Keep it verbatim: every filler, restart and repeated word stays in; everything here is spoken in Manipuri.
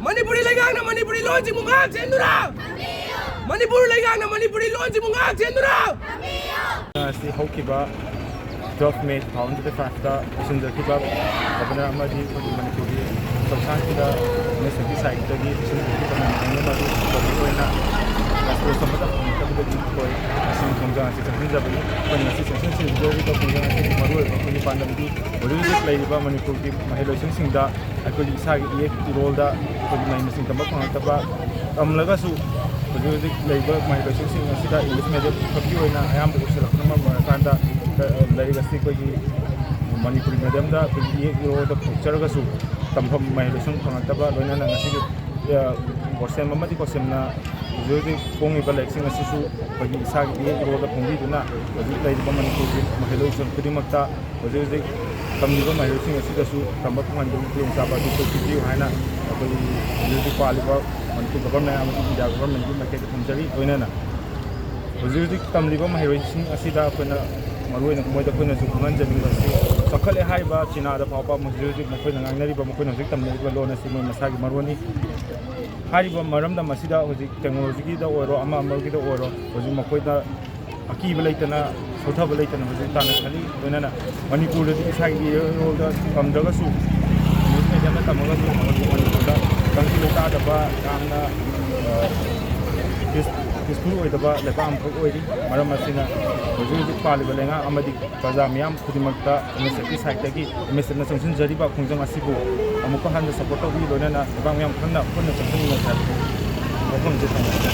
ꯃꯅꯤꯄꯨꯔꯤ ꯂꯩꯉꯥꯛꯅ ꯃꯅꯤꯄꯨꯔꯤ ꯂꯣꯟꯁꯤꯕꯨ ꯉꯥꯛ ꯁꯦꯟꯗꯨꯅ, ꯃꯅꯤꯄꯨꯔ ꯂꯩꯉꯥꯛꯅ ꯃꯅꯤꯄꯨꯔꯤ ꯂꯣꯟꯁꯤꯕꯨ ꯉꯥꯛ ꯁꯦꯟꯗꯨꯅ꯫ ꯑꯁꯤ ꯍꯧꯈꯤꯕ twelve May two thousand twenty five ꯇ ꯂꯣꯏꯁꯤꯟꯖꯈꯤꯕ ꯒꯕꯔꯅꯔ ꯑꯃꯗꯤ ꯑꯩꯈꯣꯏꯒꯤ ꯃꯅꯤꯄꯨꯔꯒꯤ ꯆꯧꯁꯥꯡꯁꯤꯗ ꯅꯦꯁꯅꯦꯜꯒꯤ ꯁꯥꯏꯠꯇꯒꯤ ꯂꯣꯏꯁꯤꯟꯖꯈꯤꯕ ꯃꯅꯤꯄꯨꯔ ꯑꯃꯗꯤ ꯄꯕ꯭ꯂꯤꯛ ꯑꯣꯏꯅ ꯔꯦꯁꯄꯣꯟꯁ ꯑꯃꯠꯇ ꯐꯪꯂꯛꯇꯕꯗꯒꯤ ꯑꯩꯈꯣꯏ ꯉꯁꯤ ꯈꯣꯡꯖꯪ ꯑꯁꯤ ꯆꯪꯁꯤꯟꯖꯕꯅꯤ꯫ ꯑꯩꯈꯣꯏꯅ ꯉꯁꯤ ꯆꯪꯁꯤꯟꯖꯔꯤꯕ ꯈꯣꯡꯖꯪ ꯑꯁꯤꯒꯤ ꯃꯔꯨꯑꯣꯏꯕ ꯑꯩꯈꯣꯏꯒꯤ ꯄꯥꯟꯗꯝꯗꯤ ꯍꯧꯖꯤꯛ ꯍꯧꯖꯤꯛ ꯂꯩꯔꯤꯕ ꯃꯅꯤꯄꯨꯔꯒꯤ ꯃꯍꯩꯔꯣꯏꯁꯪꯁꯤꯡꯗ ꯑꯩꯈꯣꯏꯒꯤ ꯏꯁꯥꯒꯤ ꯏꯌꯦꯛ ꯏꯔꯣꯜꯗ ꯑꯩꯈꯣꯏꯒꯤ ꯃꯍꯩ ꯃꯁꯤꯡ ꯇꯝꯕ ꯐꯪꯂꯛꯇꯕ, ꯇꯝꯂꯒꯁꯨ ꯍꯧꯖꯤꯛ ꯍꯧꯖꯤꯛ ꯂꯩꯔꯤꯕ ꯃꯍꯩꯔꯣꯏꯁꯪꯁꯤꯡ ꯑꯁꯤꯗ ꯏꯪꯂꯤꯁ ꯃꯦꯗꯤꯌꯝ ꯈꯛꯀꯤ ꯑꯣꯏꯅ ꯑꯌꯥꯝꯕ ꯑꯣꯏꯁꯤꯜꯂꯛꯄꯅ ꯃꯔꯝ ꯑꯣꯏꯔꯀꯥꯟꯗ, ꯑ, ꯂꯥꯏꯔꯤꯛ ꯑꯁꯤ ꯑꯩꯈꯣꯏꯒꯤ ꯃꯅꯤꯄꯨꯔꯤ ꯃꯦꯗꯤꯌꯝꯗ ꯑꯩꯈꯣꯏꯒꯤ ꯏꯌꯦꯛ ꯏꯔꯣꯜꯗ ꯄꯨꯊꯣꯛꯆꯔꯒꯁꯨ ꯇꯝꯐꯝ ꯃꯍꯩꯔꯣꯏꯁꯪ ꯐꯪꯂꯛꯇꯕ, ꯂꯣꯏꯅꯅ ꯉꯁꯤꯒꯤ, ꯑ, ꯒꯣꯁꯦꯝ ꯑꯃꯗꯤ ꯀꯣꯁꯦꯝꯅ ꯍꯧꯖꯤꯛ ꯍꯧꯖꯤꯛ ꯐꯣꯡꯉꯤꯕ ꯂꯥꯏꯔꯤꯛꯁꯤꯡ ꯑꯁꯤꯁꯨ ꯑꯩꯈꯣꯏꯒꯤ ꯏꯁꯥꯒꯤ ꯏꯌꯦꯛ ꯏꯔꯣꯜꯗ ꯐꯣꯡꯕꯤꯗꯨꯅ ꯍꯧꯖꯤꯛ ꯂꯩꯔꯤꯕ ꯃꯅꯤꯄꯨꯔꯒꯤ ꯃꯍꯩꯔꯣꯏꯁꯪ ꯈꯨꯗꯤꯡꯃꯛꯇ ꯍꯧꯖꯤꯛ ꯍꯧꯖꯤꯛ ꯇꯝꯂꯤꯕ ꯃꯍꯩꯔꯣꯏꯁꯤꯡ ꯑꯁꯤꯗꯁꯨ ꯇꯝꯕ ꯐꯪꯍꯟꯕꯒꯤ ꯈꯨꯗꯣꯡꯆꯥꯕ ꯑꯗꯨ ꯑꯩꯈꯣꯏ ꯄꯤꯕꯤꯌꯨ ꯍꯥꯏꯅ ꯑꯩꯈꯣꯏꯒꯤ ꯍꯧꯖꯤꯛ ꯍꯧꯖꯤꯛ ꯄꯥꯜꯂꯤꯕ ꯃꯅꯤꯄꯨꯔ ꯒꯚꯔꯟꯃꯦꯟ ꯑꯃꯗꯤ ꯏꯟꯗꯤꯌꯥ ꯒꯚꯔꯟꯃꯦꯟꯒꯤ ꯃꯥꯏꯀꯩꯗ ꯊꯝꯖꯔꯤ꯫ ꯂꯣꯏꯅꯅ ꯍꯧꯖꯤꯛ ꯍꯧꯖꯤꯛ ꯇꯝꯂꯤꯕ ꯃꯍꯩꯔꯣꯏꯁꯤꯡ ꯑꯁꯤꯗ ꯑꯩꯈꯣꯏꯅ ꯃꯔꯨꯑꯣꯏꯅ ꯃꯣꯏꯗ ꯑꯩꯈꯣꯏꯅꯁꯨ ꯈꯪꯍꯟꯖꯅꯤꯡꯕꯁꯤ ꯆꯥꯎꯈꯠꯂꯦ ꯍꯥꯏꯔꯤꯕ ꯆꯤꯅꯥꯗ ꯐꯥꯎꯕ ꯍꯧꯖꯤꯛ ꯍꯧꯖꯤꯛ ꯃꯈꯣꯏꯅ ꯉꯥꯡꯅꯔꯤꯕ, ꯃꯈꯣꯏꯅ ꯍꯧꯖꯤꯛ ꯇꯝꯅꯔꯤꯕ ꯂꯣꯟ ꯑꯁꯤ ꯃꯣꯏ ꯃꯁꯥꯒꯤ ꯃꯔꯣꯟꯅꯤ꯫ ꯍꯥꯏꯔꯤꯕ ꯃꯔꯝꯗꯝ ꯑꯁꯤꯗ ꯍꯧꯖꯤꯛ ꯇꯦꯛꯅꯣꯂꯣꯖꯤꯒꯤꯗ ꯑꯣꯏꯔꯣ, ꯑꯃ ꯑꯃꯒꯤꯗ ꯑꯣꯏꯔꯣ, ꯍꯧꯖꯤꯛ ꯃꯈꯣꯏꯗ ꯑꯀꯤꯕ ꯂꯩꯇꯅ, ꯁꯣꯊꯕ ꯂꯩꯇꯅ ꯍꯧꯖꯤꯛ ꯇꯥꯟꯅ ꯈꯜꯂꯤ꯫ ꯂꯣꯏꯅꯅ ꯃꯅꯤꯄꯨꯔꯗꯗꯤ ꯏꯁꯥꯒꯤ ꯏꯔꯣꯜꯗ ꯇꯝꯗ꯭ꯔꯒꯁꯨ, ꯏꯪꯂꯤꯁ ꯃꯦꯗꯤꯌꯝꯗ ꯇꯝꯃꯒꯁꯨ ꯃꯅꯤꯄꯨꯔꯗ ꯈꯪꯖꯤꯜ ꯂꯩꯇꯥꯗꯕ, ꯌꯥꯝꯅ, ꯑ, ꯄꯤꯁ-, ꯄꯤꯁꯐꯨꯜ ꯑꯣꯏꯗꯕ ꯂꯩꯕꯥꯛ ꯑꯃꯈꯛ ꯑꯣꯏꯔꯤ꯫ ꯃꯔꯝ ꯑꯁꯤꯅ ꯍꯧꯖꯤꯛ ꯍꯧꯖꯤꯛ ꯄꯥꯜꯂꯤꯕ ꯂꯩꯉꯥꯛ ꯑꯃꯗꯤ ꯄ꯭ꯔꯖꯥ ꯃꯤꯌꯥꯝ ꯈꯨꯗꯤꯡꯃꯛꯇ ꯑꯦꯝ ꯑꯦꯁ ꯑꯦꯐꯀꯤ ꯁꯥꯏꯠꯇꯒꯤ ꯑꯦꯝ ꯑꯦꯁ ꯑꯦꯐꯅ ꯆꯪꯁꯤꯟꯖꯔꯤꯕ ꯈꯣꯡꯖꯪ ꯑꯁꯤꯕꯨ ꯑꯃꯨꯛꯀ ꯍꯟꯅ ꯁꯄꯣꯔꯠ ꯇꯧꯕꯤ, ꯂꯣꯏꯅꯅ ꯂꯩꯕꯥꯛ ꯃꯤꯌꯥꯝ ꯄꯨꯟꯅ ꯄꯨꯟꯅ ꯆꯪꯁꯤꯟꯃꯤꯟꯅꯁꯤ ꯍꯥꯏꯕ ꯋꯥꯐꯝꯁꯦ ꯊꯝꯖꯒꯦ꯫